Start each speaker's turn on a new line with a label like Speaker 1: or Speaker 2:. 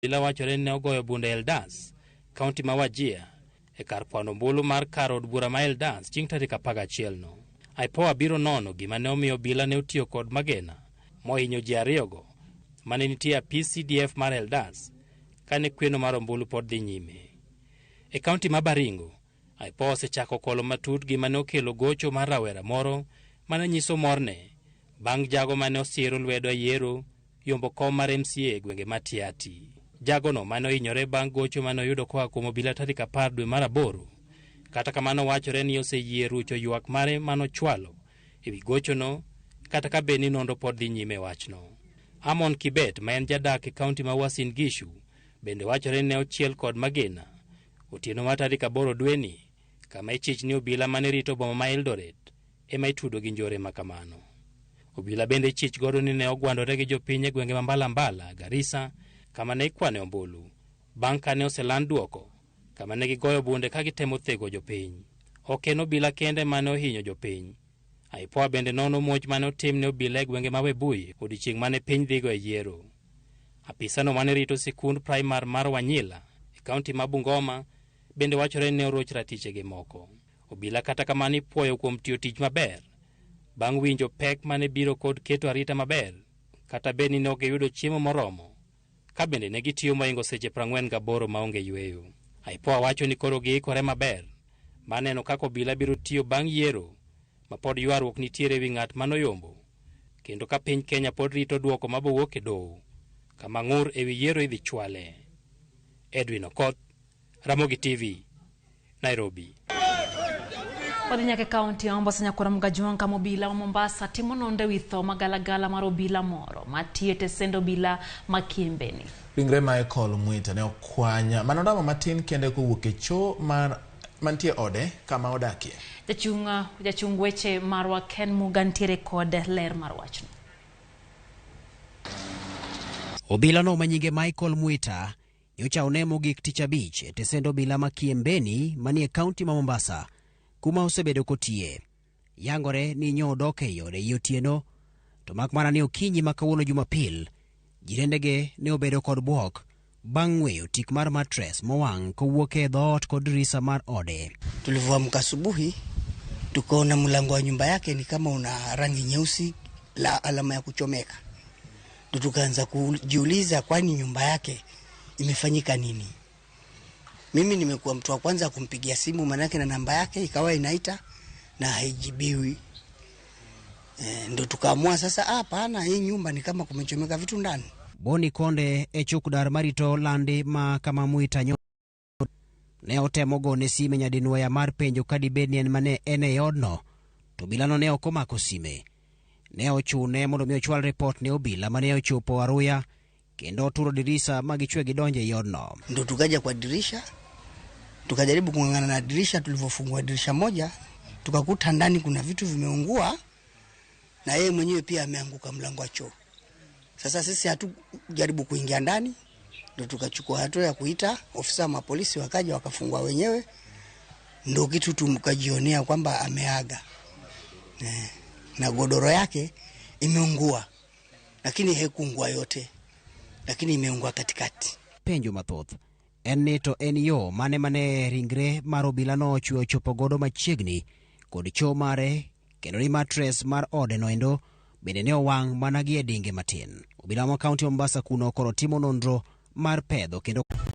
Speaker 1: Obila wachore ni ne ogoyo bunde Eldas, kaunti ma Wajir, e kar kwano ombulu mar kar od bura ma Eldas chieng' tarik 11 no. IPOA biro nono gima ne omiyo obila ne otiyo kod magena mohinyo ji ariyogo mane nitie e apis CDF mar Eldas kane kweno mar ombulu pod dhi nyime. E kaunti ma Baringo, IPOA osechako kolo matut gima ne okelo gocho mar rawera moro mane nyiso morne bang' jago mane osiero lwedo e yiero yombo kom mar MCA e gwenge ma Tiaty. Jagono mane ohinyore bang' gocho mane oyudo koa kuom obila tarik 10 dwe mar aboro. Kata kamano wachore ni oseyie rucho ywak mare manochwalo e wi gochono kata ka bed ni nonro pod dhi nyime e wachno. Amon Kibet ma en jadak e kaunti ma Uasin Gishu bende wachore ni ne ochiel kod magina otieno mar tarik 8 dweni kama ichich ni obila mane rito boma ma Eldoret ema itudo gi njore ma kamano. Obila bende ichich godo ni ne ogwandore gi jopiny e gwenge ma Mbalambala, Garissa, kama ne ikwane ombulu bang' kane oseland duoko kama ne gigoyo bunde ka gitemo thego jopiny. Ok en obila kende mane ohinyo jopiny. IPOA bende nono muoch mane otim ne obila e gwenge ma Webuye odiechieng' mane piny dhigo e yiero. Apisano mane rito sikund praimar mar Wanyila e kaunti ma Bungoma bende wachore ni ne oroch ratichege moko. Obila kata kamano ipuoyo kuom tiyo tich maber bang' winjo pek mane biro kod keto arita maber kata bed ni ne ok giyudo chiemo moromo ka bende ne gitiyo mohingo seche 48 maonge yweyo. IPOA wacho ni koro giikore maber mar neno kaka obila biro tiyo bang' yiero ma pod ywaruok nitiere ewi ng'at manoyombo kendo ka piny Kenya pod rito duoko mabowuok e doho kama ng'ur ewi yiero idhi chwale. Edwin Okoth, Ramogi TV, Nairobi.
Speaker 2: Wadhi nyaka e kaunti ya Mombasa nyakwara Mgajwang' kama obila ma Mombasa timo nonro ewi tho magalagala mar obila moro matiyo e tesend obila ma Kiembeni.
Speaker 3: Ringre Michael Mwita ne okwany mana ondamo matin kende kowuok e choo mar mantie ode kama odakie.
Speaker 2: Jachung' jachung weche marwa Ken Muga nitiere kod ler mar wachno.
Speaker 4: Obila no manyinge Michael Mwita nyocha one mogik tich abich e tesend obila ma Kiembeni manie kaunti ma Mombasa kuma osebedo kotiye. Yangore ni nyo odok e ode i otieno to mak mana ni okinyi ma kawuono Jumapil jirendege ne obedo kod bwok bang' ng'weyo tik mar matres mowang' kowuok e dhoot kod dirisa mar ode.
Speaker 5: Tulivyoamka asubuhi tukaona mlango wa nyumba yake ni kama una rangi nyeusi la alama ya kuchomeka. Ndo tukaanza kujiuliza, kwani nyumba yake imefanyika nini? Mimi nimekuwa mtu wa kwanza kumpigia simu, manake na namba yake ikawa inaita na haijibiwi. Ndo tukaamua sasa, hapana, hii nyumba ni kama kumechomeka vitu ndani.
Speaker 4: Boni Konde e chukdar marito landi ma kama Mwita nyo ne otemo gone sime nyadinwoya mar penjo ka dibed ni en mane en e odno, to obilano ne ok omako sime. Ne ochune mondo mi ochwal ripot ne obila mane ochopo aruya kendo oturo dirisa ma gichwe gidonjo ei odno.
Speaker 5: Ndo tukaja kwa dirisha, tukajaribu kung'ang'ana na dirisha. Tulivyofungua dirisha moja, tukakuta ndani kuna vitu vimeungua na yeye mwenyewe pia ameanguka mlango wa choo. Sasa sisi hatujaribu kuingia ndani, ndo tukachukua hatua ya kuita ofisa wa polisi, wakaja wakafungua wenyewe, ndo kitu tukajionea kwamba ameaga. Na godoro yake imeungua, lakini haikuungua yote, lakini imeungua katikati.
Speaker 4: Penjo mathoth en ni to en yo mane mane ringre mar obila no ochwe ochopo godo machiegni kod choo mare kendo ni matres mar ode noendo bende ne owang' mana gi e dinge matin. Obila ma kaunti Mombasa kuno koro timo nonro mar pedho kendo